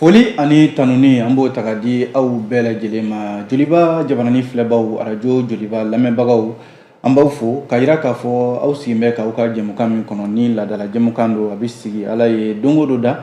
Foli ani tanuni, an b'o ta ka di aw bɛɛ lajɛlen ma. Joliba jabarani filɛbaw, arajo Joliba lamɛnbagaw, an b'aw fo ka yira k'a fɔ aw sigilen bɛ k'aw ka jɛmukan min kɔnɔ, ni laadala jɛmukan don, a bɛ sigi Ala ye don o don da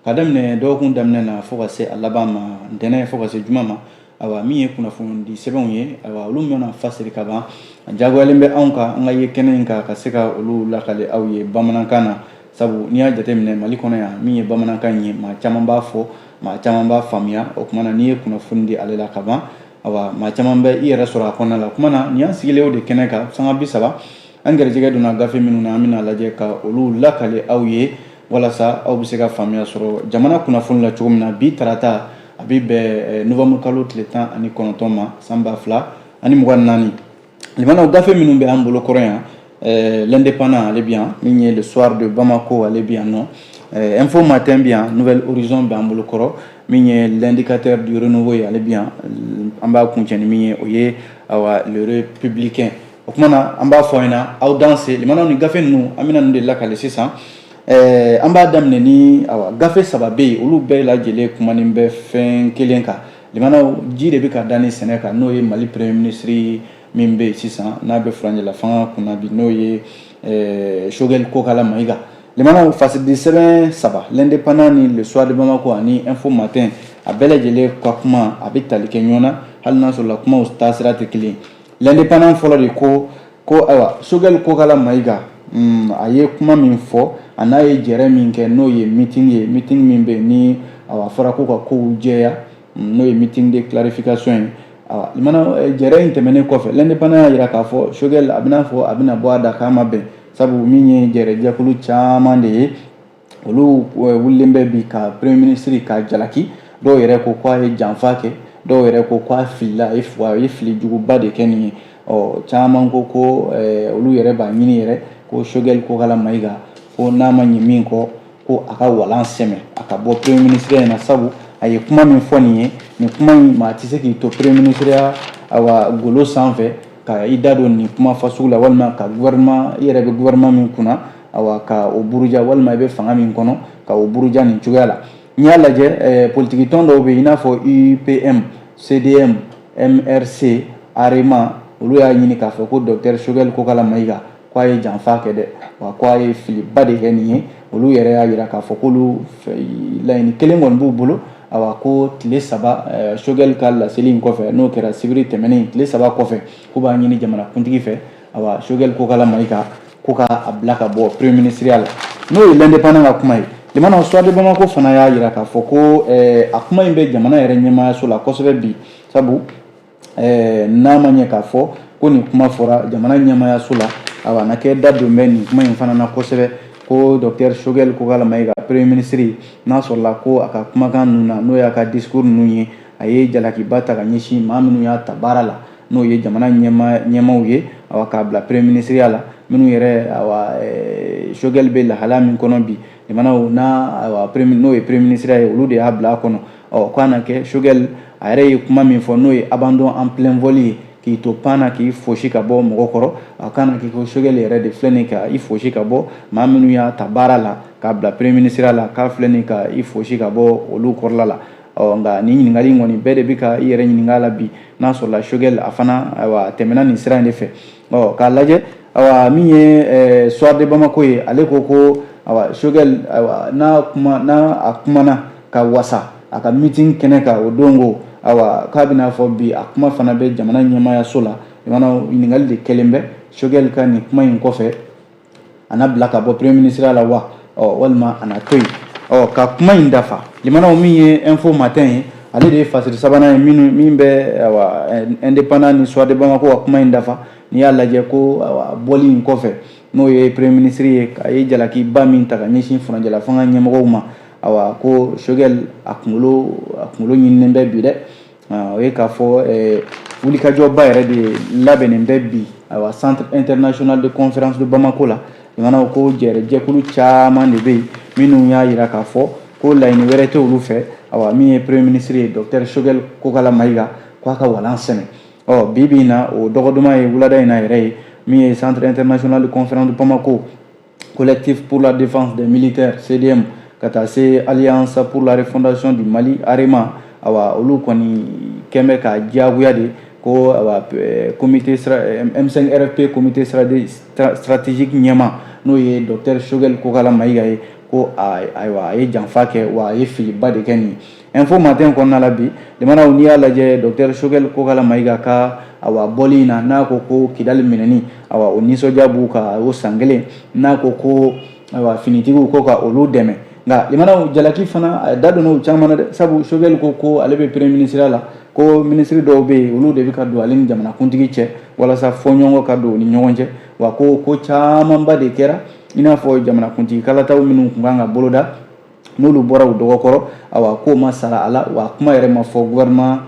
ka daminɛ dɔgɔkun daminɛ na fo ka se a laban ma, ntɛnɛn fo ka se juma ma. Ayiwa, min ye kunnafoni di sɛbɛnw ye, ayiwa, olu mana fasiri ka ban, a jagoyalen bɛ anw kan an ka ye kɛnɛ in kan ka se ka olu lakale aw ye bamanankan na. Sabu n'i y'a jateminɛ, Mali kɔnɔ yan, min ye bamanankan ye, maa caman b'a fɔ, maa caman b'a faamuya. O tuma na, n'i ye kunnafoni di ale la ka ban, ayiwa, maa caman bɛ i yɛrɛ sɔrɔ a kɔnɔna la. O tuma na, nin y'an sigilen o de kɛnɛ kan sanga 30. An garijɛgɛ donna gafe minnu na, an bɛna lajɛ ka olu lakale aw ye walasa aw bɛ se ka faamuya sɔrɔ jamana kunnafoni la cogo min na. Bi tarata, a bɛ bɛn novembre kalo tile 19 ma, san 2024. Limanaw, gafe minnu bɛ an bolo kɔrɔ yan, L'Indépendant, ale bɛ yan. Min ye Le Soir de Bamako, ale bɛ yan nɔ. Info Matin bɛ yan. Nouvel Horizon bɛ an bolo kɔrɔ. Min ye L'Indicateur du Renouveau ye, ale bɛ yan. An b'a kuncɛ ni min ye, o ye, ayiwa, Le Républicain. O tuma na, an b'a fɔ aw ɲɛna, aw danse. Limanaw, ni gafe ninnu, an bɛna ninnu de lakale sisan. An b'a daminɛ ni, ayiwa, gafe saba bɛ yen, olu bɛɛ lajɛlen kumanen bɛ fɛn kelen kan. Limanaw, ji de bɛ ka da ni sɛnɛ kan, n'o ye Mali premier ministre min bɛ yen sisan, n'a bɛ furancɛla fanga kunna bi, n'o ye Choguel Kokala Mayiga. Limanaw, fasidi sɛbɛn saba, L'Indépendant ni Le Soir de Bamako ani Info Matin, a bɛɛ lajɛlen ka kuma a bɛ tali kɛ ɲɔgɔn na, hali n'a sɔrɔ la kumaw taasira tɛ kelen. L'Indépendant fɔlɔ de ko ayiwa, Choguel Kokala Mayiga, a ye kuma min fɔ, a n'a ye jɛrɛ min kɛ, n'o ye meeting ye, meeting min bɛ yen ni, ayiwa, fɔra ko ka kow jɛya, n'o ye meeting de clarification ye. Ayiwa, limana, jɛrɛ in tɛmɛnen kɔfɛ, L'Indépendant y'a jira k'a fɔ Choguel a bɛna fɔ a bɛna bɔ a da k'a ma bɛn, sabu min ye jɛrɛjɛkulu caman de ye, olu wulilen bɛ bi ka premier ministre ka jalaki. Dɔw yɛrɛ ko k'a ye janfa kɛ, dɔw yɛrɛ ko k'a filila, a ye fili juguba de kɛ nin ye. Ɔ, caman ko olu yɛrɛ b'a ɲini yɛrɛ ko Choguel Kokala Mayiga, ko n'a ma ɲɛ min kɔ, ko a ka walan sɛmɛ, a ka bɔ premier ministre in na, sabu a ye kuma min fɔ nin ye, nin kuma in, maa tɛ se k'i to premier ministre ya, ayiwa, golo sanfɛ ka i da don nin kuma fasugu la, walima ka gouvernement, i yɛrɛ bɛ gouvernement min kunna, ayiwa, ka o buruja, walima i bɛ fanga min kɔnɔ, ka o buruja nin cogoya la. N'i y'a lajɛ, politiki tɔn dɔw bɛ yen, i n'a fɔ UPM, CDM, MRC, AREMA, olu y'a ɲini k'a fɔ ko docteur Choguel Kokala Mayiga, k'a ye janfa kɛ dɛ, wa k'a ye filiba de kɛ nin ye. Olu yɛrɛ y'a jira k'a fɔ k'olu laɲini kelen kɔni b'u bolo, ayiwa, ko tile 3 Choguel ka laseli in kɔfɛ, n'o kɛra sibiri tɛmɛnen, tile 3 kɔfɛ, k'u b'a ɲini jamana kuntigi fɛ, ayiwa, Choguel Kokala Mayiga, ko k'a bila ka bɔ premier ministre la. N'o ye L'Indépendant ka kuma ye. Limana, Soir de Bamako fana y'a jira k'a fɔ ko a kuma in bɛ jamana yɛrɛ ɲɛmaayaso la kosɛbɛ bi, sabu n'a ma ɲɛ k'a fɔ ko nin kuma fɔra jamana ɲɛmaayaso la, ayiwa, na kɛ da don bɛ nin kuma in fana na kosɛbɛ, ko docteur Choguel Kokala Mayiga, premier ministre, n'a sɔrɔla ko a ka kumakan ninnu na, n'o y'a ka discours ninnu ye, a ye jalakiba ta ka ɲɛsin maa minnu y'a ta baara la, n'o ye jamana ɲɛmaaw ye, awa, k'a bila premier ministre la, minnu yɛrɛ, awa, Choguel bɛ lahala min kɔnɔ bi, jamanaw n'a, ayiwa, n'o ye premier ministre ye, olu de y'a bila a kɔnɔ. Ɔ, k'a na kɛ Choguel a yɛrɛ ye kuma min fɔ, n'o ye abandon en plein vol ye, k'i to pan na k'i fosi ka bɔ mɔgɔ kɔrɔ, a kana k'i ko Choguel yɛrɛ de filɛ nin ka i fosi ka bɔ maa minnu y'a ta baara la k'a bila premier ministre la, k'a filɛ nin ka i fosi ka bɔ olu kɔrɔla la. Ɔ, nka nin ɲininkali in kɔni, bɛɛ de bɛ ka i yɛrɛ ɲininka a la bi, n'a sɔrɔla Choguel a fana, ayiwa, a tɛmɛna nin sira in de fɛ. Ɔ, k'a lajɛ, ayiwa, min ye Soir de Bamako ye, ale ko ayiwa, Choguel, ayiwa, n'a kuma n'a a kumana ka wasa a ka meeting kɛnɛ kan o don, ko ayiwa, k'a bɛna fɔ bi a kuma fana bɛ jamana ɲɛmaayaso la. Jamana ɲininkali de kɛlen bɛ Choguel ka nin kuma in kɔfɛ, a na bila ka bɔ premier ministre la wa, ɔ, walima a na to yen? Ɔ, ka kuma in dafa, limanaw, min ye Info Matin ye, ale de ye fasiri sabanan ye min bɛ, ayiwa, Indépendant ni Soir de Bamako ka kuma in dafa. N'i y'a lajɛ, ko ayiwa, bɔli in kɔfɛ, n'o ye premier ministre ye, a ye jalakiba min ta ka ɲɛsin furancɛla fanga ɲɛmɔgɔw ma, ayiwa, ko Choguel a kunkolo ɲininen bɛ bi dɛ. O ye k'a fɔ wulikajɔba yɛrɛ de labɛnnen bɛ bi, ayiwa, Centre international de conférence de Bamako la. Limanaw, ko jɛrɛjɛkulu caman de bɛ yen minnu y'a jira k'a fɔ ko laɲini wɛrɛ tɛ olu fɛ, ayiwa, min ye premier ministre ye, docteur Choguel Kokala Mayiga, k'a ka walan sɛmɛ. Ɔ, bi bi in na, o dɔgɔduma ye wulada in na yɛrɛ ye, min ye Centre international de conférence de Bamako, Collectif pour la défense des militaires, CDM, ka ka taa se Alliance pour la refondation du Mali AREMA, awa olu kɔni kɛn bɛ ka diyagoya de ko awa comité M5 RFP comité stratégique ɲɛmaa, n'o ye docteur Choguel Kokala Maïga ye, ko ayiwa a ye janfa kɛ, wa a ye filiba de kɛ. Nin Info Matin kɔnɔna la bi, limanaw, n'i y'a lajɛ docteur Choguel Kokala Maïga ka awa bɔli in na, n'a ko ko Kidali minɛni, awa o nisɔndiya b'u kan o san kelen, n'a ko ko ayiwa finitigiw ko ka olu dɛmɛ. Nka limanaw, jalaki fana a da donna o caman na dɛ, sabu Choguel ko ko ale bɛ premier ministre la, ko minisiri dɔw bɛ yen, olu de bɛ ka don ale ni jamanakuntigi cɛ walasa fɔɲɔgɔnkɔ ka don u ni ɲɔgɔn cɛ, wa ko ko camanba de kɛra, i n'a fɔ jamanakuntigi kalataw minnu tun kan ka boloda, n'olu bɔra u dɔgɔkɔrɔ, awa k'o ma sara a la, wa kuma yɛrɛ ma fɔ gouvernement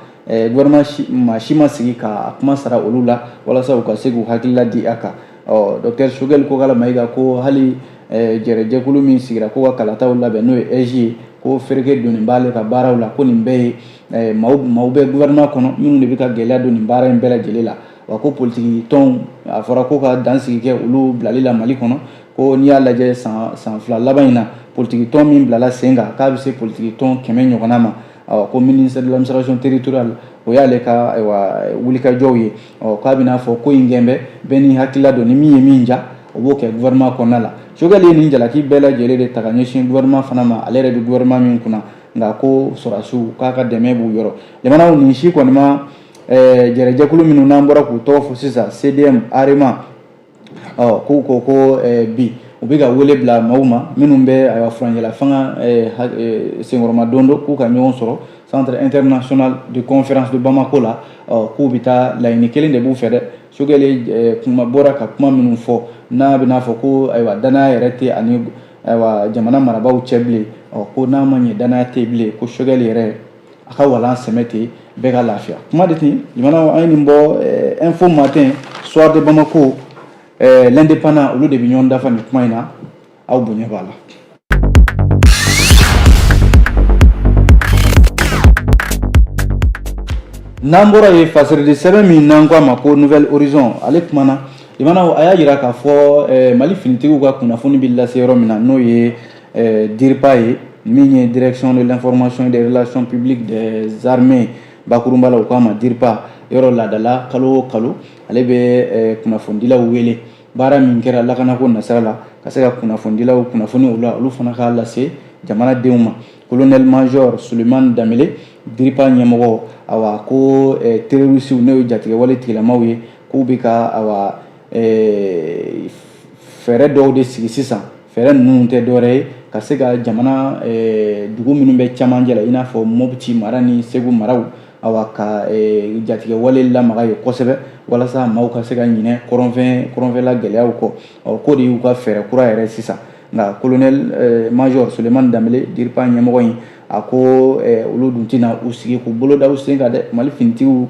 maa si ma sigi ka kuma sara olu la walasa u ka se k'u hakilila di a kan. Ɔ docteur Choguel Kokala Maïga ko hali jɛrɛjɛkulu min sigira ko ka kalataw labɛn, n'o ye AIGE ye, ko fereke donnen b'ale ka baaraw la, ko nin bɛɛ ye maaw bɛ gouvernement kɔnɔ minnu de bɛ ka gɛlɛya don nin baara in bɛɛ lajɛlen la. Wa ko politiki tɔnw, a fɔra ko ka dansigi kɛ olu bilali la Mali kɔnɔ, ko n'i y'a lajɛ san 2 laban in na, politiki tɔn min bilala sen kan, k'a bɛ se politiki tɔn 100 ɲɔgɔnna ma. Ɔ ko ministère de l'administration territoriale, o y'ale ka ayiwa wulikajɔw ye. Ɔ k'a bɛna fɔ ko in gɛn bɛ bɛɛ ni hakilila don, ni min ye min ja, o b'o kɛ gouvernement kɔnɔna la. Choguel ye nin jalaki bɛɛ lajɛlen de ta ka ɲɛsin gouvernement fana ma, ale yɛrɛ bɛ gouvernement min kunna. Nka ko sɔrɔdasiw k'a ka dɛmɛ b'u yɔrɔ. Jamanaw nin si kɔni ma jɛrɛjɛkulu minnu n'an bɔra k'u tɔgɔ fɔ sisan, CDM, AREMA, ɔ k'u ko ko bi u bɛ ka wele bila maaw ma minnu bɛ ayiwa furancɛla fanga senkɔrɔma don don, k'u ka ɲɔgɔn sɔrɔ Centre international de conférence de Bamako la. Ɔ k'u bɛ taa, laɲini kelen de b'u fɛ dɛ. Choguel kuma bɔra ka kuma minnu fɔ, n'a bɛna fɔ ko ayiwa danaya yɛrɛ tɛ ani ayiwa jamana marabaaw cɛ bilen, ɔ ko n'a ma ɲɛ danaya tɛ bilen, ko Choguel yɛrɛ a ka walan sɛmɛ ten, bɛɛ ka lafiya. Kuma de ten, jamana an ye nin bɔ Info Matin, Soir de Bamako, L'Indépendant, olu de bɛ ɲɔgɔn dafa nin kuma in na. Aw bonya b'a la. N'an bɔra yen, fasiridi sɛbɛn min n'an ko a ma ko Nouvel Horizon, ale kumana, limanaw, a y'a jira k'a fɔ Mali finitigiw ka kunnafoni bɛ lase yɔrɔ min na, n'o ye DIRPA ye, min ye Direction de l'information et des relations publiques des armées, bakurunba la u k'a ma DIRPA. Yɔrɔ laadala, kalo o kalo ale bɛ kunnafonidilaw wele, baara min kɛra lakanako nasira la, ka se ka kunnafonidilaw kunnafoni o la, olu fana k'a lase jamanadenw ma. Colonel major Sulemani Danbele, DIRPA ɲɛmɔgɔ, awa ko terroristew, n'o ye jatigɛwale tigilamaw ye, k'u bɛ ka awa fɛɛrɛ dɔw de sigi sisan. Fɛɛrɛ ninnu tɛ dɔwɛrɛ ye ka se ka jamana dugu minnu bɛ camancɛ la, i n'a fɔ Mopti mara ni Segu maraw, awa ka jatigɛwale lamaga ye kosɛbɛ, walasa maaw ka se ka ɲinɛ kɔrɔnfɛla gɛlɛyaw kɔ. Ɔ k'o de y'u ka fɛɛrɛ kura yɛrɛ sisan. Nka colonel major Sulemani Danbele, DIRPA ɲɛmɔgɔ in, a ko olu dun tɛna u sigi k'u bolo da u sen kan dɛ. Mali finitigiw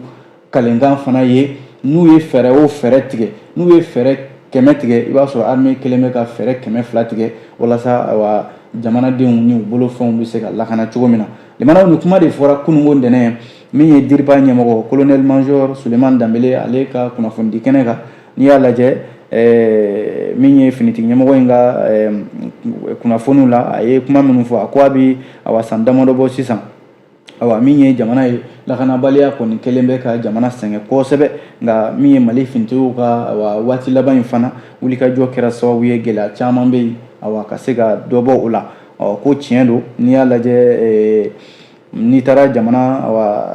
kalenkan fana ye, n'u ye fɛɛrɛ o fɛɛrɛ tigɛ, n'u ye fɛɛrɛ 100 tigɛ, i b'a sɔrɔ armée kelen bɛ ka fɛɛrɛ 200 tigɛ, walasa awa jamanadenw ni u bolofɛnw bɛ se ka lakana cogo min na. Limanaw, ni kuma de fɔra kununko ntɛnɛn, min ye DIRPA ɲɛmɔgɔ colonel major Sulemani Danbele, ale ka kunnafonidi kɛnɛ kan. N'i y'a lajɛ min ye finitigi ɲɛmɔgɔ in ka kunnafoniw la, a ye kuma minnu fɔ, a ko a bɛ awa san damadɔ bɔ sisan, awa min ye jamana ye, lakanabaliya kɔni kɛlen bɛ ka jamana sɛgɛn kosɛbɛ. Nka min ye Mali finitigiw ka awa waati laban in fana wulikajɔ kɛra sababu ye, gɛlɛya caman bɛ yen, awa ka se ka dɔ bɔ o la. Ɔ ko tiɲɛ don, n'i y'a lajɛ, n'i taara jamana awa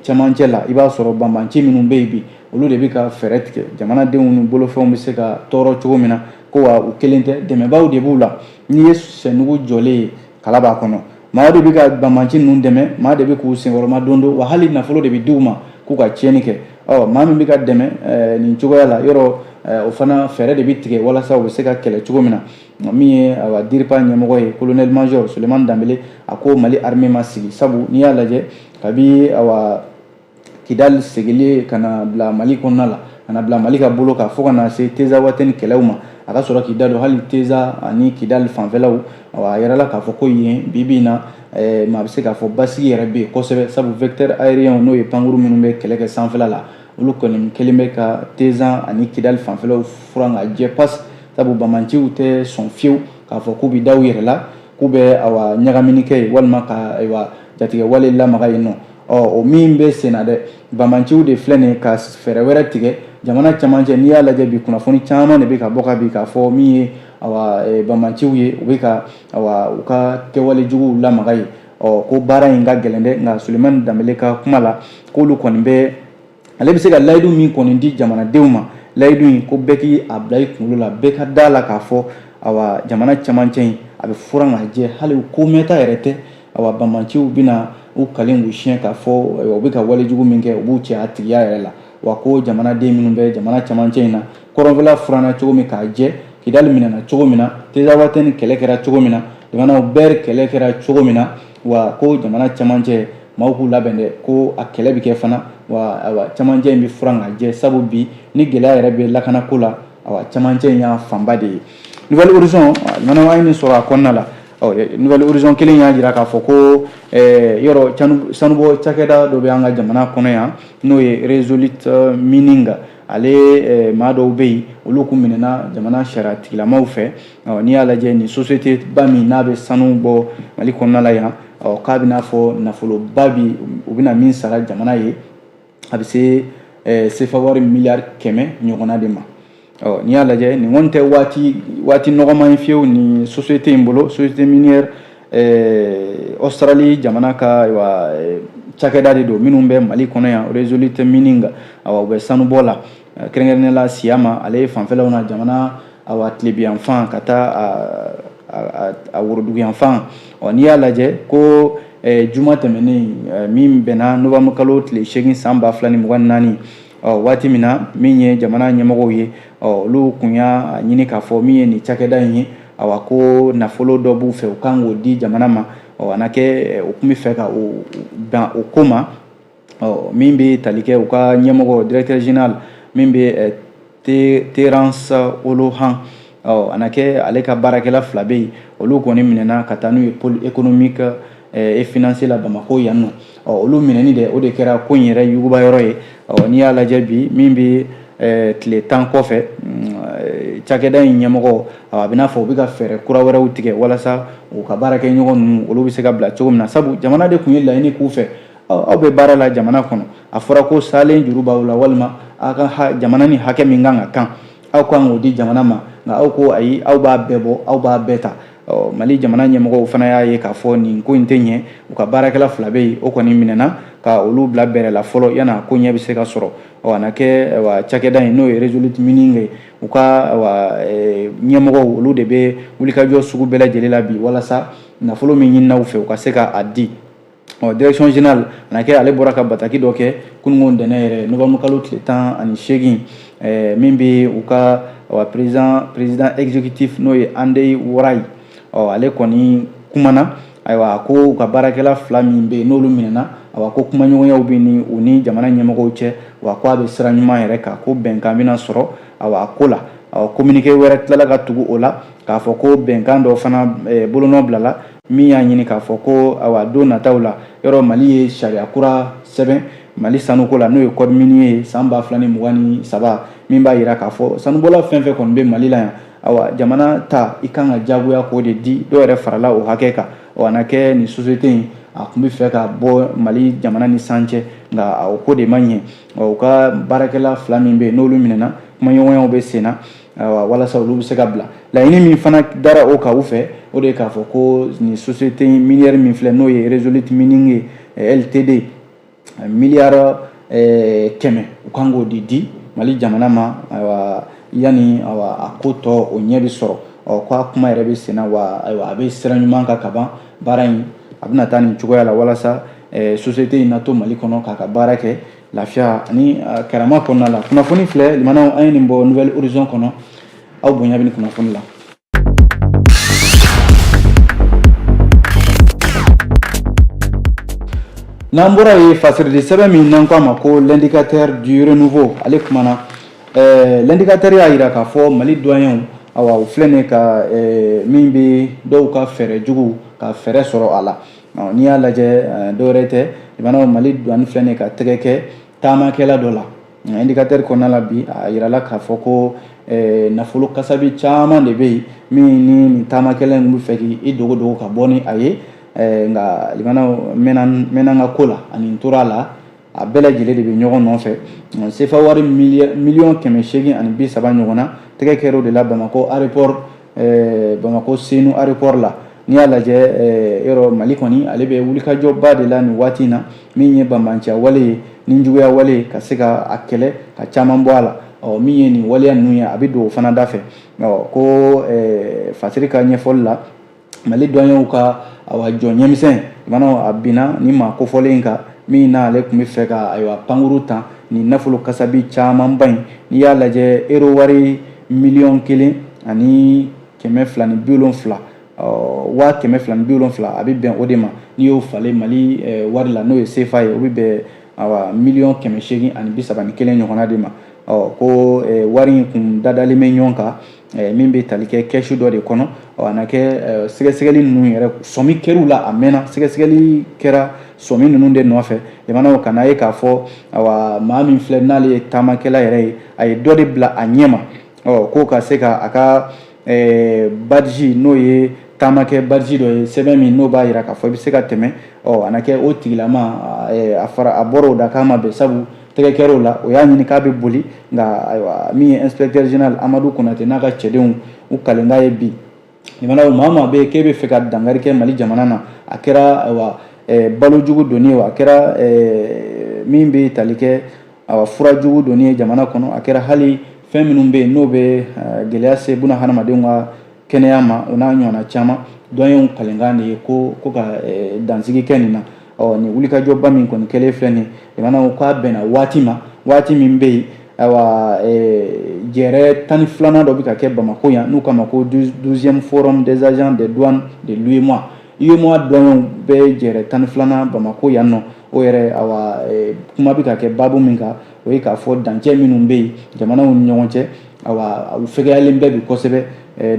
cɛmancɛ la, i b'a sɔrɔ banbanci minnu bɛ yen bi, olu de bɛ ka fɛɛrɛ tigɛ jamanadenw ni bolofɛnw bɛ se ka tɔɔrɔ cogo min na. Ko wa u kelen tɛ, dɛmɛbaaw de b'u la. N'i ye sɛnugu jɔlen ye, kala b'a kɔnɔ, maa de bɛ ka banbanci ninnu dɛmɛ, maa de bɛ k'u senkɔrɔma don don, wa hali nafolo de bɛ di u ma k'u ka tiɲɛni kɛ. Ɔ maa min bɛ ka dɛmɛ nin cogoya la yɔrɔ, o fana fɛɛrɛ de bɛ tigɛ walasa u bɛ se ka kɛlɛ cogo min na. Min ye awa DIRPA ɲɛmɔgɔ ye, colonel major Sulemani Danbele, a ko Mali armée ma sigi, sabu n'i y'a lajɛ kabi awa Kidali seginni ka na bila Mali kɔnɔna la, ka na bila Mali ka bolo kan, fo ka na se Tezawatɛni kɛlɛw ma, a ka sɔrɔ k'i da don hali Teza ani Kidali fanfɛlaw, awa a yɛrɛ la k'a fɔ ko yen bi bi in na, maa bɛ se k'a fɔ basigi yɛrɛ bɛ yen kosɛbɛ, sabu vecteur aérien, n'o ye pankuru minnu bɛ kɛlɛ kɛ sanfɛla la, olu kɔni kelen bɛ ka Teza ani Kidali fanfɛlaw furan ka jɛ pas, sabu bamanciw tɛ sɔn fiyewu k'a fɔ k'u bɛ da u yɛrɛ la. k'u bɛ awa ɲagamini kɛ yen walima ka ayiwa jatigɛ wale lamaga yen nɔ. Ɔ, o min bɛ sen na dɛ, banbanciw de filɛ nin ka fɛɛrɛ wɛrɛ tigɛ jamana camancɛ. N'i y'a lajɛ bi, kunnafoni caman de bɛ ka bɔ ka bi k'a fɔ min ye awa banbanciw ye, u bɛ ka awa u ka kɛwale juguw lamaga yen. Ɔ, ko baara in ka gɛlɛn dɛ, nka Sulemani Danbele ka kuma la, k'olu kɔni bɛ, ale bɛ se ka layidu min kɔni di jamanadenw ma, layidu in ko bɛɛ k'i a bila i kunkolo la, bɛɛ ka da la k'a fɔ awa jamana camancɛ in a bɛ furan ka jɛ. Hali ko mɛnta yɛrɛ tɛ. Awa, banbanciw bɛna u kalen k'u siɲɛ k'a fɔ u bɛ ka walejugu min kɛ, u b'u cɛ a tigiya yɛrɛ la. Wa ko jamanaden minnu bɛ jamana camancɛ in na, kɔrɔnfɛla furanna cogo min k'a jɛ, Kidali minɛna cogo min na, Tezawatɛni kɛlɛ kɛra cogo min na, jamanaw bɛɛ kɛlɛ kɛra cogo min na, wa ko jamana camancɛ maaw k'u labɛn dɛ, ko a kɛlɛ bɛ kɛ fana. Wa awa camancɛ in bɛ furan ka jɛ, sabu bi ni gɛlɛya yɛrɛ bɛ lakanako la, awa camancɛ in y'a fanba de ye. Nouvel Horizon limanaw, an ye nin sɔrɔ a kɔnɔna la. Nouvel Horizon kelen y'a jira k'a fɔ ko yɔrɔ sanubɔ cakɛda dɔ bɛ an ka jamana kɔnɔ yan, n'o ye Resolute Mining. Ale maa dɔw bɛ yen, olu kun minɛna jamana sariya tigilamaw fɛ. N'i y'a lajɛ, nin société ba min n'a bɛ sanu bɔ Mali kɔnɔna la yan, k'a bɛna fɔ nafoloba bi u bɛna min sara jamana ye, a bɛ se sefa wari miliyari 100 ɲɔgɔnna de ma. Ɔ, n'i y'a lajɛ, nin kɔni tɛ waati nɔgɔman ye fiyewu nin société in bolo. Société minière Australie jamana ka ayiwa cakɛda de don minnu bɛ Mali kɔnɔ yan, Resolute Mining. Awa, u bɛ sanubɔ la, kɛrɛnkɛrɛnnenya la Siyama ale fanfɛlaw na, jamana awa tilebiyanfan ka taa a woroduguyanfan. Ɔ, n'i y'a lajɛ ko juma tɛmɛnen min bɛnna novembre kalo tile 8 san 2024, ɔ, waati min na min ye jamana ɲɛmɔgɔw ye, ɔ, olu kun y'a ɲini k'a fɔ min ye nin cakɛda in ye, awa ko nafolo dɔ b'u fɛ, u kan k'o di jamana ma. Ɔ, a na kɛ u kun bɛ fɛ ka o ban o ko ma. Ɔ, min bɛ tali kɛ u ka ɲɛmɔgɔ directeur général min bɛ Terence Holohan, ɔ, a na kɛ ale ka baarakɛla fila bɛ yen, olu kɔni minɛna ka taa n'u ye pôle économique et financier la Bamakɔ yan nɔ. Ɔ, olu minɛni dɛ, o de kɛra ko in yɛrɛ yuguba yɔrɔ ye. Ɔ, n'i y'a lajɛ bi, min bɛ tile 10 kɔfɛ, cakɛda in ɲɛmɔgɔ, a bɛ n'a fɔ u bɛ ka fɛɛrɛ kura wɛrɛw tigɛ walasa u ka baarakɛɲɔgɔn ninnu, olu bɛ se ka bila cogo min na, sabu jamana de tun ye laɲini k'u fɛ. Aw bɛ baara la jamana kɔnɔ, a fɔra ko salen juru b'aw la, walima aw ka jamana ni hakɛ min kan ka kan, aw kan k'o di jamana ma, nka aw ko ayi, aw b'a bɛɛ bɔ, aw b'a bɛɛ ta. Mali jamana ɲɛmɔgɔw fana y'a ye k'a fɔ nin ko in tɛ ɲɛ. U ka baarakɛla fila bɛ yen, o kɔni minɛna ka olu bila bɛrɛ la fɔlɔ yan'a ko ɲɛ bɛ se ka sɔrɔ. Ɔ, a na kɛ cakɛda in, n'o ye Resolute Mining ye, u ka ɲɛmɔgɔw, olu de bɛ wulikajɔ sugu bɛɛ lajɛlen la bi walasa nafolo min ɲinina u fɛ, u ka se ka a di. Ɔ, direction générale, a na kɛ ale bɔra ka bataki dɔ kɛ kununko ntɛnɛn yɛrɛ, novembre kalo tile 18, min bɛ u ka président exécutif, n'o ye Andy Wray. Ɔ, ale kɔni kumana, ayiwa, ko u ka baarakɛla fila min bɛ yen, n'olu minɛna, awa ko kumaɲɔgɔnyaw bɛ ni u ni jamana ɲɛmɔgɔw cɛ, wa ko a bɛ sira ɲuman yɛrɛ kan, ko bɛnkan bɛna sɔrɔ awa a ko la. Ɔ, communiqué wɛrɛ tilala ka tugu o la k'a fɔ ko bɛnkan dɔ fana bolonɔ bilala min y'a ɲini k'a fɔ ko awa don nataw la, yɔrɔ Mali ye sariya kura sɛbɛn Mali sanuko la, n'o ye code minier ye san 2023, min b'a jira k'a fɔ sanubɔla fɛn fɛn kɔni bɛ Mali la yan, awa jamana ta i kan ka jagoya k'o de di, dɔw yɛrɛ farala o hakɛ kan. Ɔ, a na kɛ nin société in, a tun bɛ fɛ ka bɔ Mali jamana ni san cɛ, nka o ko de ma ɲɛ. U ka baarakɛla fila min bɛ yen, n'olu minɛna, kumaɲɔgɔnyaw bɛ sen na walasa olu bɛ se ka bila. Laɲini min fana dara o kan u fɛ, o de ye k'a fɔ ko nin société minière min filɛ, n'o ye Resolute Mining ye LTD, miliyari 100, u kan k'o de di Mali jamana ma, ayiwa, yanni ayiwa a ko tɔ o ɲɛ bɛ sɔrɔ. Ɔ, ko a kuma yɛrɛ bɛ sen na, wa ayiwa a bɛ sira ɲuman kan ka ban. Baara in a bɛna taa nin cogoya la walasa société in na to Mali kɔnɔ k'a ka baara kɛ lafiya ani karama kɔnɔna la. Kunnafoni filɛ limanaw, an ye nin bɔ Nouvel Horizon kɔnɔ. Aw bonya bɛ nin kunnafoni la. N'an bɔra yen, fasirili sɛbɛn min n'an ko a ma ko L'Indicateur du Renouveau, ale kumana. L'Indicateur y'a jira k'a fɔ Mali douaniers, awa u filɛ nin ka min bɛ dɔw ka fɛɛrɛ jugu ka fɛɛrɛ sɔrɔ a la. N'i y'a lajɛ, dɔwɛrɛ tɛ, limanaw, Mali douane filɛ nin ka tɛgɛ kɛ taamakɛla dɔ la. Indicateur kɔnɔna la bi, a yirala k'a fɔ ko nafolo kasabi caman de bɛ yen min ni nin taamakɛla in bɛ fɛ k'i dogo dogo ka bɔ ni a ye. Nka limanaw mɛnna ka ko la ani tora la, a bɛɛ lajɛlen de bɛ ɲɔgɔn nɔfɛ. Sefa wari miliyɔn 830 ɲɔgɔn na, tɛgɛ kɛra o de la Bamakɔ aéroport, Bamakɔ Senu aéroport la. N'i y'a lajɛ, yɔrɔ Mali kɔni, ale bɛ wulikajɔba de la nin waati in na, min ye banbanciya wale ye ni juguya wale, ka se ka a kɛlɛ ka caman bɔ a la. Ɔ, min ye nin waleya ninnu ye, a bɛ don o fana da fɛ. Ɔ, ko Fasiri ka ɲɛfɔli la, Mali douaniers ka, awa, jɔ ɲɛmisɛn limanaw, a binna ni maa kofɔlen kan min n'ale tun bɛ fɛ ka, ayiwa, pankuru ta ni nafolo kasabi camanba in. N'i y'a lajɛ, euro wari 1 270, 270,000, a bɛ bɛn o de ma. N'i y'o falen Mali wari la, n'o ye CFA ye, o bɛ bɛn, awa, 831 miliyɔn ɲɔgɔnna de ma. Ɔ, ko wari in kun dadalen bɛ ɲɔgɔn kan min bɛ tali kɛ kɛsu dɔ de kɔnɔ. Ɔ, a na kɛ sɛgɛsɛgɛli ninnu yɛrɛ, sɔmi kɛr'u la a mɛnna. Sɛgɛsɛgɛli kɛra sɔmi ninnu de nɔfɛ, limanaw, ka n'a ye k'a fɔ, awa, maa min filɛ n'ale ye taamakɛla yɛrɛ ye, a ye dɔ de bila a ɲɛ ma. Ɔ, k'o ka se ka a ka badge, n'o ye taamakɛ badge dɔ ye, sɛbɛn min n'o b'a jira k'a fɔ i bɛ se ka tɛmɛ. Ɔ, a na kɛ o tigilama, a fara a bɔra o da k'a ma bɛn, sabu tɛgɛ kɛr'o la, o y'a ɲini k'a bɛ boli. Nka ayiwa, min ye inspecteur général Amadu Konate n'a ka cɛdenw, u kalenkan ye bi, limanaw, maa o maa bɛ yen k'e bɛ fɛ ka dankari kɛ Mali jamana na, a kɛra, ayiwa, balojugu donni ye, a kɛra min bɛ tali kɛ, awa, furajugu donni ye jamana kɔnɔ, a kɛra hali fɛn minnu bɛ yen n'o bɛ gɛlɛya se buna hadamadenw ka kɛnɛya ma, o n'a ɲɔgɔnna caman, douaniers kalenkan de ye ko ka dansigi kɛ nin na. Ɔ, nin wulikajɔba min kɔni kɛlen filɛ nin ye, limanaw, k'a bɛnna waati ma, waati min bɛ yen, ayiwa, jɛrɛ 12nan dɔ bɛ ka kɛ Bamakɔ yan, n'u k'a ma ko 12e forum des agents des douanes de l'UEMOA. UEMOA douaniers bɛ jɛrɛ 12nan Bamakɔ yan nɔ. O yɛrɛ, awa, kuma bɛ ka kɛ baabu min kan, o ye k'a fɔ dancɛ minnu bɛ yen jamanaw ni ɲɔgɔn cɛ, awa, u fɛgɛyalen bɛ bi kosɛbɛ,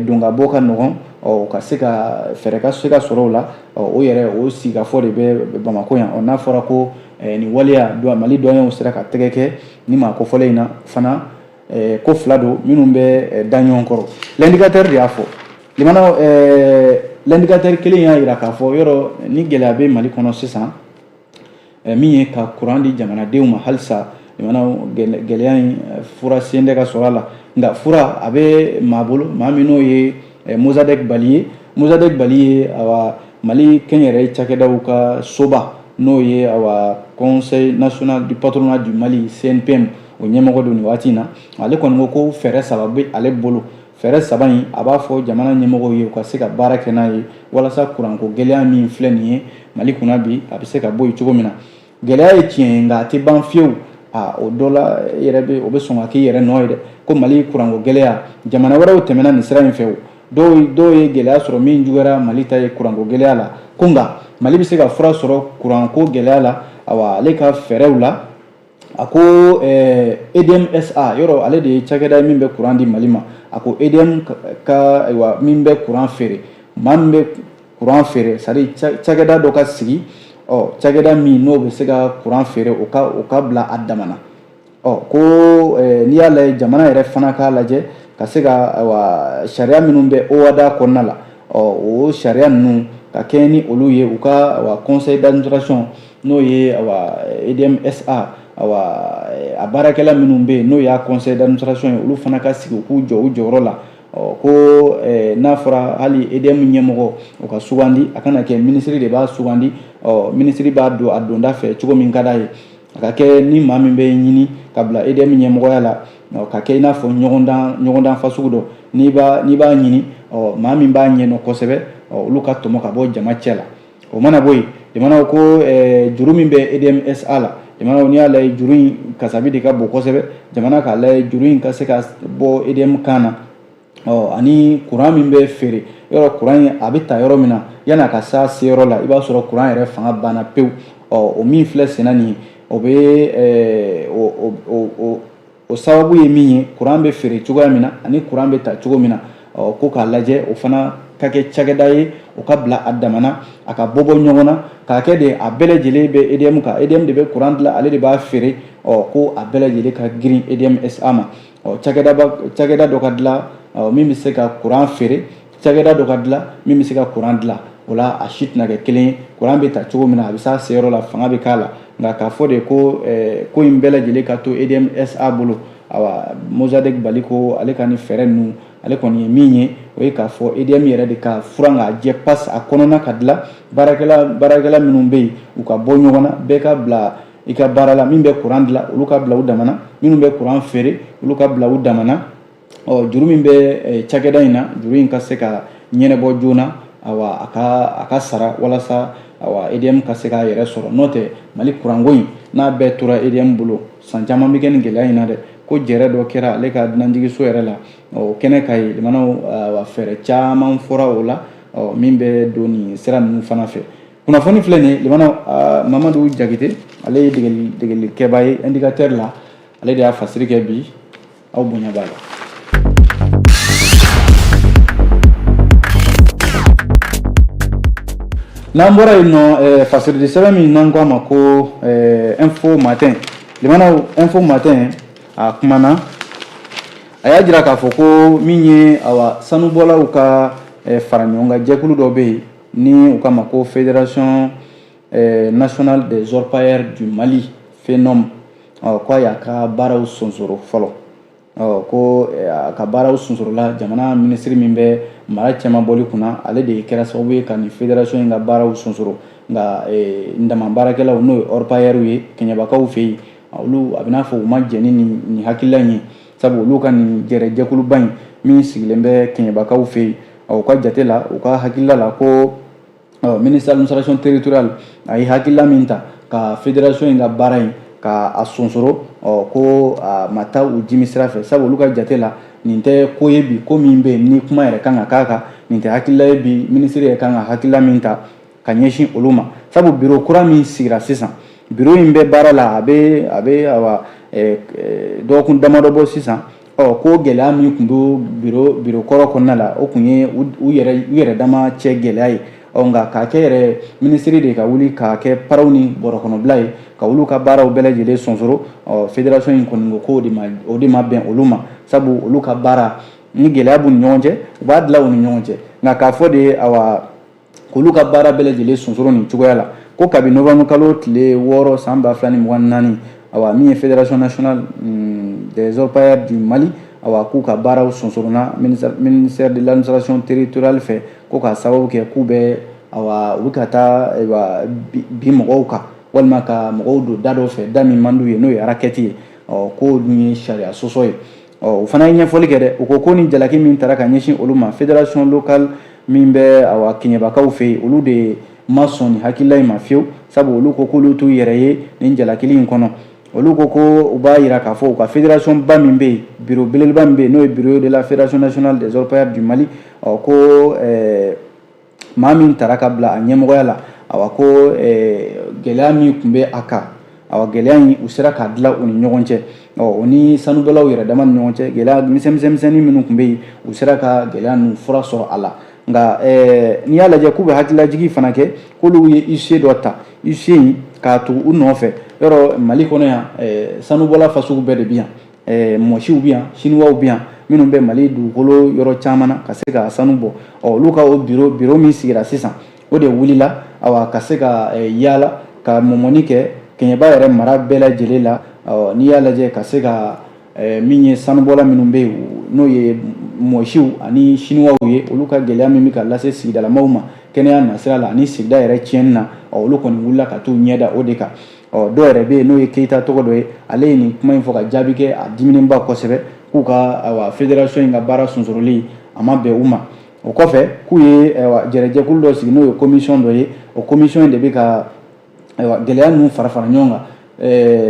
don ka bɔ ka nɔgɔn. Ɔ, ka se ka fɛɛrɛ ka se ka sɔrɔ o la. Ɔ, o yɛrɛ, o sigikafɔ de bɛ Bamakɔ yan. Ɔ, n'a fɔra ko nin waleya, Mali douaniers sera ka tɛgɛ kɛ ni maa kofɔlen in na fana, ko fila don minnu bɛ da ɲɔgɔn kɔrɔ. L'indicateur de y'a fɔ, limanaw. L'indicateur kelen y'a jira k'a fɔ, yɔrɔ ni gɛlɛya bɛ Mali kɔnɔ sisan, min ye ka kuran di jamanadenw ma halisa, limanaw, gɛlɛya in fura sen tɛ ka sɔrɔ a la. Nka fura a bɛ maa bolo, maa min n'o ye Mossadek Bali ye. Mossadek Bali ye, awa, Mali kɛnyɛrɛye cakɛdaw ka soba, n'o ye, awa, Conseil national du patronat du Mali, CNPM, o ɲɛmɔgɔ don nin waati in na. Ale kɔni ko ko fɛɛrɛ saba bɛ ale bolo. Fɛɛrɛ saba in, a b'a fɔ jamana ɲɛmɔgɔw ye u ka se ka baara kɛ n'a ye, walasa kuranko gɛlɛya min filɛ nin ye Mali kunna bi, a bɛ se ka bɔ yen cogo min na. Gɛlɛya ye tiɲɛ ye, nka a tɛ ban fiyewu. A o dɔ la, e yɛrɛ bɛ o bɛ sɔn ka k'i yɛrɛ nɔ ye dɛ, ko Mali kuranko gɛlɛya, jamana wɛrɛw tɛmɛna nin sira in fɛ. O dɔw ye gɛlɛya sɔrɔ min juguyara Mali ta ye kuranko gɛlɛya la, ko nka Mali bɛ se ka fura sɔrɔ kuranko gɛlɛya la. Awa, ale ka fɛɛrɛw la, a ko EDM SA, yɔrɔ ale de ye cakɛda ye min bɛ kuran di Mali ma, a ko EDM ka, ayiwa, min bɛ kuran feere, maa min bɛ kuran feere, c'est à dire cakɛda dɔ ka sigi. Ɔ, cakɛda min n'o bɛ se ka kuran feere, o ka bila a damana. Ɔ, ko n'i y'a lajɛ, jamana yɛrɛ fana k'a lajɛ ka se ka, ayiwa, sariya minnu bɛ OHADA kɔnɔna la, ɔ, o sariya ninnu ka kɛɲɛ ni olu ye, u ka, ayiwa, conseil d'administration, n'o ye, ayiwa, EDM SA, ayiwa, a baarakɛla minnu bɛ yen, n'o y'a conseil d'administration ye, olu fana ka sigi, u k'u jɔ u jɔyɔrɔ la. Ɔ, ko n'a fɔra hali EDM ɲɛmɔgɔ, o ka sugandi, a kana kɛ minisiri de b'a sugandi. Ɔ, minisiri b'a don a donda fɛ cogo min ka d'a ye. A ka kɛ ni maa min bɛ ɲini ka bila EDM ɲɛmɔgɔya la, ka kɛ i n'a fɔ ɲɔgɔndan fasugu dɔ, n'i b'a ɲini, ɔ, maa min b'a ɲɛdɔn kosɛbɛ, ɔ, olu ka tɔmɔ ka bɔ jama cɛ la. O mana bɔ yen, jamanaw ko juru min bɛ EDM SA la, jamanaw, n'i y'a lajɛ, juru in kasabi de ka bon kosɛbɛ. Jamana k'a lajɛ, juru in ka se ka bɔ EDM kan na. Ɔ, ani kuran min bɛ feere, yɔrɔ kuran in a bɛ ta yɔrɔ min na, yan'a ka s'a seyɔrɔ la, i b'a sɔrɔ kuran yɛrɛ fanga banna pewu. Ɔ, o min filɛ senna nin ye, o bɛ o sababu ye min ye, kuran bɛ feere cogoya min na ani kuran bɛ ta cogo min na. Ɔ, ko k'a lajɛ, o fana ka kɛ cakɛda ye, o ka bila a damana, a ka bɔ ɲɔgɔn na, k'a kɛ de a bɛɛ lajɛlen bɛ EDM kan. EDM de bɛ kuran dilan, ale de b'a feere. Ɔ ko a bɛɛ lajɛlen ka girin EDM SA ma. Ɔ cakɛda dɔ ka dilan min bɛ se ka kuran feere, cakɛda dɔ ka dilan min bɛ se ka kuran dilan. O la a si tɛna kɛ kelen ye. Kuran bɛ ta cogo min na, a bɛ s'a seyɔrɔ la, fanga bɛ k'a la. Nka k'a fɔ de ko ko in bɛɛ lajɛlen ka to EDM SA bolo, awa Mossadek Bali ko ale ka nin fɛɛrɛ ninnu, ale kɔni ye min ye, o ye k'a fɔ EDM yɛrɛ de ka furan k'a jɛ pas a kɔnɔna ka dilan. Baarakɛla minnu bɛ yen, u ka bɔ ɲɔgɔn na, bɛɛ ka bila i ka baara la. Min bɛ kuran dilan, olu ka bila u damana, minnu bɛ kuran feere, olu ka bila u damana. Ɔ juru min bɛ cakɛda in na, juru in ka se ka ɲɛnabɔ joona, awa a ka sara, walasa awa EDM ka se k'a yɛrɛ sɔrɔ. N'o tɛ, Mali kuranko in n'a bɛɛ tora EDM bolo, san caman bɛ kɛ nin gɛlɛya in na dɛ. Ko jɛrɛ dɔ kɛra ale ka dunanjiginso yɛrɛ la, o kɛnɛ ka ye limanaw. Awa fɛɛrɛ caman fɔra o la, ɔ min bɛ don nin sira ninnu fana fɛ. Kunnafoni filɛ nin ye limanaw, Mamadu Jakite, ale ye degelikɛba ye indicateur la, ale de y'a fasiri kɛ bi. Aw bonya b'a la. N'an bɔra yen nɔ, fasiridi sɛbɛn min n'an ko a ma ko Info Matin, limanaw, Info Matin a kumana, a y'a jira k'a fɔ ko min ye awa sanubɔlaw ka fara ɲɔgɔn kan jɛkulu dɔ bɛ yen ni u k'a ma ko Fédération nationale des orpailleurs du Mali, FENOM, k'a y'a ka baaraw sonsoro fɔlɔ. Ko a ka baaraw sonsorola, jamana minisiri min bɛ mara cɛmabɔli kunna, ale de kɛra sababu ye ka nin fédération in ka baaraw sonsoro. Nka ndama baarakɛlaw, n'o ye orpailleurs ye Kɛɲɛbakaw fɛ yen, olu a bɛ n'a fɔ u ma jɛn ni nin hakilila in ye, sabu olu ka nin jɛrɛjɛkuluba in min sigilen bɛ Kɛɲɛbakaw fɛ yen, u ka jate la, u ka hakilila la, ko ministre administration territoriale a ye hakilila min ta ka fédération in ka baara in ka a sonsoro, ko a ma taa u jimi sira fɛ, sabu olu ka jate la, nin tɛ ko ye bi, ko min bɛ yen ni kuma yɛrɛ kan ka k'a kan. Nin tɛ hakilila ye bi minisiri yɛrɛ kan ka hakilila min ta ka ɲɛsin olu ma, sabu bureau kura min sigira sisan, bureau in bɛ baara la, a bɛ awa dɔgɔkun damadɔ bɔ sisan. Ɔ ko gɛlɛya min tun bɛ bureau kɔrɔ kɔnɔna la, o tun ye u yɛrɛ dama cɛ gɛlɛya ye. Ɔ nka k'a kɛ yɛrɛ minisiri de ka wuli k'a kɛ paraw ni bɔrɔkɔnɔbila ye ka olu ka baaraw bɛɛ lajɛlen sonsoro, ɔ fédération in kɔni ko k'o de ma, o de ma bɛn olu ma, sabu olu ka baara ni gɛlɛya b'u ni ɲɔgɔn cɛ, u b'a dilan u ni ɲɔgɔn cɛ. Nka k'a fɔ de awa k'olu ka baara bɛɛ lajɛlen sonsoro nin cogoya la, ko kabi novembre kalo tile 6 san 2024, awa min ye Fédération nationale des orpailleurs du Mali, awa k'u ka baaraw sonsorona ministère de l'administration territoriale fɛ, ko k'a sababu kɛ k'u bɛ awa u bɛ ka taa ayiwa bi mɔgɔw kan, walima ka mɔgɔw don da dɔ fɛ, da min man d'u ye, n'o ye racket ye. Ɔ k'o dun ye sariya sɔsɔ ye. Ɔ o fana ye ɲɛfɔli kɛ dɛ. U ko ko ni jalaki min taara ka ɲɛsin olu ma, fédération locale min bɛ awa Kɛɲɛbakaw fɛ yen, olu de ma sɔn nin hakilila in ma fiyewu, sabu olu ko k'olu t'u yɛrɛ ye nin jalakili in kɔnɔ. Olu ko ko u b'a yira k'a fɔ u ka fédération ba min bɛ yen, bureau belebeleba min bɛ yen, n'o ye bureau de la Fédération nationale des orpailleurs du Mali, ɔ ko maa min taara ka bila a ɲɛmɔgɔya la, awa ko gɛlɛya min tun bɛ a kan, awa gɛlɛya in u sera k'a dilan u ni ɲɔgɔn cɛ. Ɔ o ni sanubɔlaw yɛrɛ dama ni ɲɔgɔn cɛ, gɛlɛya misɛnmisɛnnin minnu tun bɛ yen, u sera ka gɛlɛya ninnu fura sɔrɔ a la. Nka n'i y'a lajɛ k'u bɛ hakililajigi fana kɛ, k'olu ye huissier dɔ ta, huissier in k'a tugu u nɔfɛ. Yɔrɔ Mali kɔnɔ yan, sanubɔla fasugu bɛɛ de bɛ yan, mɔsiw bɛ yan, siniwaw bɛ yan, minnu bɛ Mali dugukolo yɔrɔ caman na ka se ka sanu bɔ. Ɔ olu ka o bureau min sigira sisan, o de wulila awa ka se ka yaala ka mɔmɔni kɛ Kɛɲɛba yɛrɛ mara bɛɛ lajɛlen la. Ɔ n'i y'a lajɛ ka se ka min ye sanubɔla minnu bɛ yen, n'o ye mɔsiw ani siniwaw ye, olu ka gɛlɛya min bɛ ka lase sigidalamaw ma kɛnɛya nasira la ani sigida yɛrɛ tiɲɛni na, ɔ olu kɔni wulila ka t'u ɲɛda o de kan. Ɔ dɔw yɛrɛ bɛ yen, n'o ye Keyita tɔgɔ dɔ ye, ale ye nin kuma in fɔ ka jaabi kɛ, a diminenba kosɛbɛ, k'u ka awa fédération in ka baara sonsoroli a ma bɛn u ma. O kɔfɛ, k'u ye ayiwa jɛrɛjɛkulu dɔ sigi, n'o ye commission dɔ ye. O commission in de bɛ ka ayiwa gɛlɛya ninnu fara fara ɲɔgɔn kan.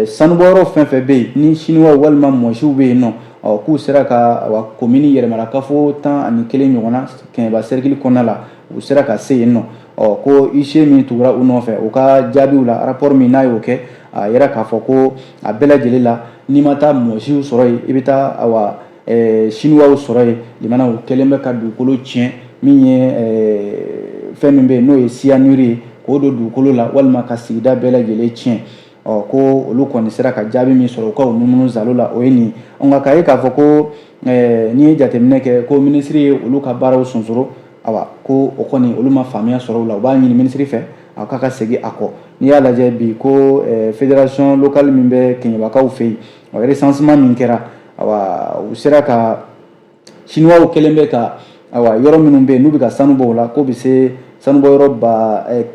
Sanubɔyɔrɔ fɛn fɛn bɛ yen ni siniwaw walima mɔsiw bɛ yen nɔ, ɔ k'u sera ka awa komini yɛrɛmarakafo 11 ɲɔgɔnna Kɛɲɛba cercle kɔnɔna la, u sera ka se yen nɔ. Ɔ ko huissier min tugura u nɔfɛ, u ka jaabiw la, rapport min n'a y'o kɛ, a yira k'a fɔ ko a bɛɛ lajɛlen la, n'i ma taa mɔsiw sɔrɔ yen, i bɛ taa awa siniwaw sɔrɔ yen. Limanaw kɛlen bɛ ka dugukolo tiɲɛ, min ye fɛn min bɛ yen n'o ye cyanure ye, k'o don dugukolo la walima ka sigida bɛɛ lajɛlen tiɲɛ. Ɔ ko olu kɔni sera ka jaabi min sɔrɔ u ka munumunu zalo la, o ye nin. Nka k'a ye k'a fɔ ko n'i ye jateminɛ kɛ ko minisiri ye olu ka baaraw sonsoro, awa ko o kɔni olu ma faamuya sɔrɔ o la, u b'a ɲini minisiri fɛ a k'a ka segin a kɔ. N'i y'a lajɛ bi ko fédération locale min bɛ Keɲebakaw fɛ yen, recensement min kɛra, awa u sera ka Chinois kɛlen bɛ ka awa yɔrɔ minnu bɛ yen n'u bɛ ka sanu bɔ o la, k'o bɛ se sanubɔyɔrɔ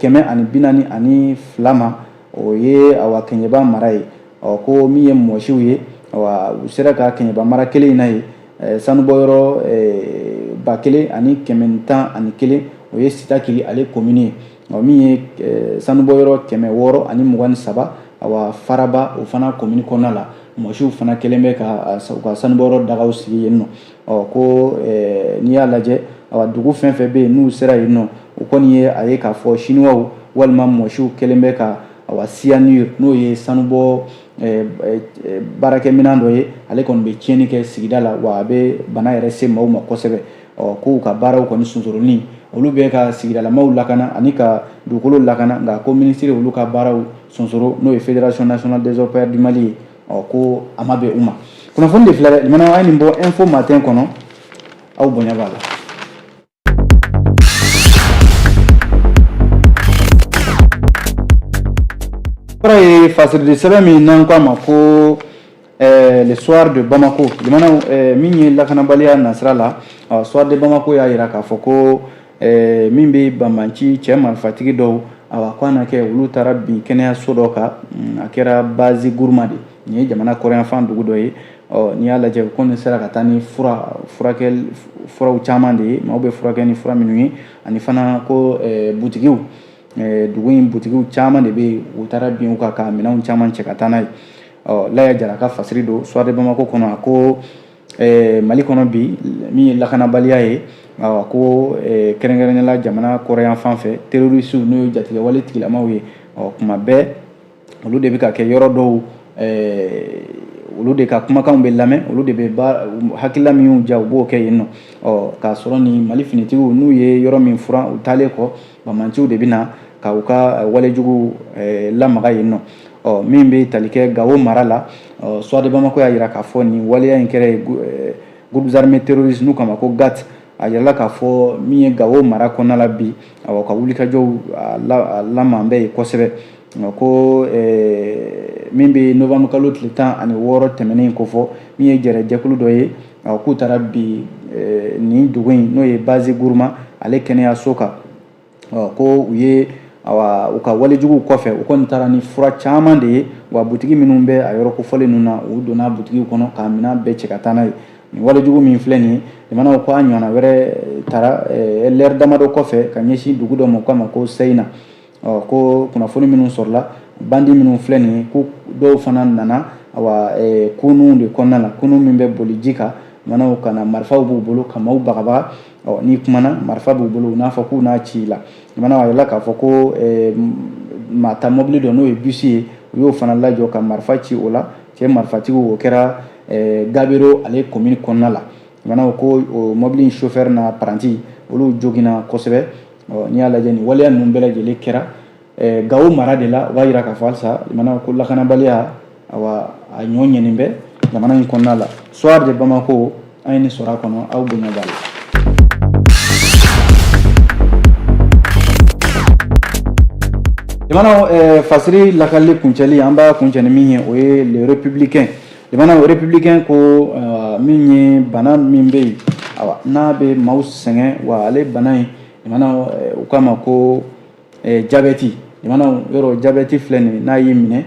142 ma, o ye awa Keɲeba mara ye. Ɔ ko min ye mɔsiw ye, awa u sera ka Keɲeba mara kelen in na ye sanubɔyɔrɔ 1111, o ye Sitakili ale komini ye. Ɔ min ye sanubɔyɔrɔ 623, awa Faraba o fana komini kɔnɔna la, mɔsiw fana kɛlen bɛ ka u ka sanubɔyɔrɔ dagaw sigi yen nɔ. Ɔ ko n'i y'a lajɛ, awa dugu fɛn fɛn bɛ yen n'u sera yen nɔ, u kɔni ye a ye k'a fɔ Chinois walima mɔsiw kɛlen bɛ ka awa cyanure, n'o ye sanubɔ baarakɛminɛn dɔ ye, ale kɔni bɛ tiɲɛni kɛ sigida la, wa a bɛ bana yɛrɛ se maaw ma kosɛbɛ. Ɔ k'u ka baaraw kɔni sonsoroni, olu bɛ ka sigidalamaw lakana ani ka dugukolo lakana, nka ko minisiri olu ka baaraw sonsoro, n'o ye Fédération nationale des orpailleurs du Mali ye, ɔ ko a ma bɛn u ma. Kunnafoni de filɛ dɛ, limanaw, a ye nin bɔ Info Matin kɔnɔ, aw bonya b'a la. Kɔrɔ ye fasirili sɛbɛn min n'an ko a ma ko Le Soir de Bamako. Limanaw, min ye lakanabaliya nasira la, Soir de Bamako y'a jira k'a fɔ ko min bɛ banbanci cɛ marifatigi dɔw, awa ko a na kɛ olu taara bin kɛnɛyaso dɔ kan, a kɛra Bazi Guruma de, nin ye jamana kɔrɔnyanfan dugu dɔ ye. Ɔ n'i y'a lajɛ, u kɔni sera ka taa ni furaw caman de ye, maaw bɛ furakɛ ni fura minnu ye, ani fana ko butigiw, dugu in butigiw caman de bɛ yen, u taara bin u kan ka minɛnw caman cɛ ka taa n'a ye. Ɔ Laya Jara ka fasiri don Soir de Bamako kɔnɔ. A ko Mali kɔnɔ bi, min ye lakanabaliya ye, ko kɛrɛnkɛrɛnnenya la jamana kɔrɔnyanfan fɛ, terroristew, n'o ye jatigɛwale tigilamaw ye, ɔ kuma bɛɛ olu de bɛ ka kɛ yɔrɔ dɔw, olu de ka kumakanw bɛ lamɛn, olu de bɛ hakilila min y'u diya u b'o kɛ yen nɔ. Ɔ k'a sɔrɔ ni Mali finitigiw n'u ye yɔrɔ min furan, u taalen kɔ, banbaanciw de bɛ na ka u ka walejugu lamaga yen nɔ. Ɔ min bɛ tali kɛ Gawo mara la, Soir de Bamako y'a jira k'a fɔ nin waleya in kɛra groupes armés terroristes n'u k'a ma ko GAT. A yirala k'a fɔ min ye Gawo mara kɔnɔna la bi, awa ka wulikajɔw laman bɛ yen kosɛbɛ. Ko min bɛ novembre kalo tile 16 tɛmɛnen kofɔ, min ye jɛrɛjɛkulu dɔ ye, k'u taara bi nin dugu in, n'o ye Bazi Guruma ale kɛnɛyaso kan. Ko u ye awa u ka walejuguw kɔfɛ, u kɔni taara ni fura caman de ye, wa butigi minnu bɛ a yɔrɔ kofɔlen ninnu na, u donna butigiw kɔnɔ k'a minɛn bɛɛ cɛ ka taa n'a ye. Nin walejugu min filɛ nin ye, limanaw, ko a ɲɔgɔnna wɛrɛ taara lɛri damadɔ kɔfɛ ka ɲɛsin dugu dɔ ma, u k'a ma ko Seyina. Ɔ ko kunnafoni minnu sɔrɔla, bandi minnu filɛ nin ye, ko dɔw fana nana awa kunun de kɔnɔna la, kunun min bɛ boli ji kan, limanaw, ka na marifaw b'u bolo ka maaw bagabaga. Ɔ n'i kumana, marifa b'u bolo, u n'a fɔ k'u n'a ci i la. Limanaw, a yirala k'a fɔ ko maa ta mɔbili dɔ, n'o ye bisi ye, u y'o fana lajɔ ka marifa ci o la cɛ marifatigiw. O kɛra Gabero ale komini kɔnɔna la. Limanaw, ko o mɔbili in chauffeur n'a apprenti, olu joginna kosɛbɛ. Ɔ n'i y'a lajɛ, nin waleya ninnu bɛɛ lajɛlen kɛra Gawo mara de la. O b'a jira k'a fɔ halisa, limanaw, ko lakanabaliya, awa a ɲɔ ɲɛnen bɛ jamana in kɔnɔna la. Soir de Bamako, an ye nin sɔrɔ a kɔnɔ, aw bonya b'a la. Limanaw, fasiri lakali kuncɛli, an b'a kuncɛ ni min ye, o ye Le Républicain. Limanaw, Républicain ko min ye bana min bɛ yen, awa n'a bɛ maaw sɛgɛn, wa ale bana in, limanaw, u k'a ma ko jabɛti. Limanaw, yɔrɔ jabɛti filɛ nin ye, n'a y'i minɛ,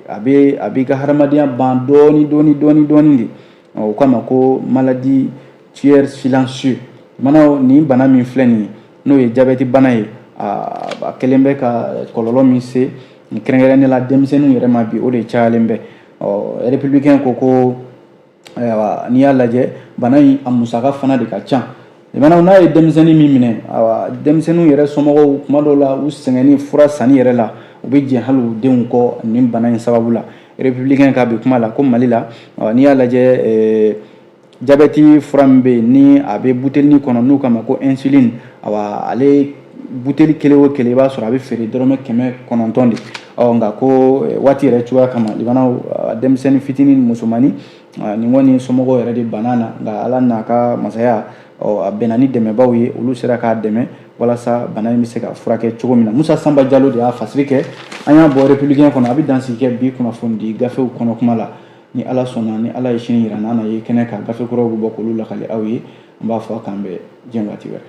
a b'i ka hadamadenya ban dɔɔni dɔɔni dɔɔni dɔɔni de. U k'a ma ko maladie tueur silencieux. Limanaw, nin bana min filɛ nin ye, n'o ye jabɛti bana ye, a kɛlen bɛ ka kɔlɔlɔ min se kɛrɛnkɛrɛnnen la denmisɛnninw yɛrɛ ma bi, o de cayalen bɛ. Ɔ Républicain ko ayiwa, n'i y'a lajɛ, bana in a musaka fana de ka ca. Limanaw, n'a ye denmisɛnnin min minɛ, ayiwa denmisɛnninw yɛrɛ somɔgɔw, kuma dɔw la, u sɛgɛnni fura sanni yɛrɛ la, u bɛ jɛn hali u denw kɔ nin bana in sababu la. Républicain ka bi kuma la ko Mali la, n'i y'a lajɛ, jabɛti fura min bɛ yen ni a bɛ butelinin kɔnɔ, n'u k'a ma ko insuline, awa ale buteli kelen o kelen, i b'a sɔrɔ a bɛ feere dɔrɔmɛ 900 de. Ɔ nka ko waati yɛrɛ cogoya kama, limanaw, denmisɛnnin fitinin musomannin nin kɔni somɔgɔw yɛrɛ de banna na, nka Ala n'a ka masaya, ɔ a bɛnna ni dɛmɛbaw ye, olu sera k'a dɛmɛ walasa bana in bɛ se ka furakɛ cogo min na. Musa Sanba Jalo de y'a fasiri kɛ, an y'a bɔ Républicain kɔnɔ. A bɛ dansigi kɛ bi kunnafoni di gafew kɔnɔ kuma la. Ni Ala sɔnna, ni Ala ye sini yira n'an na ye kɛnɛ kan, gafe kuraw bɛ bɔ k'olu lakali aw ye. An b'a fɔ k'an bɛn diɲɛ waati wɛrɛ.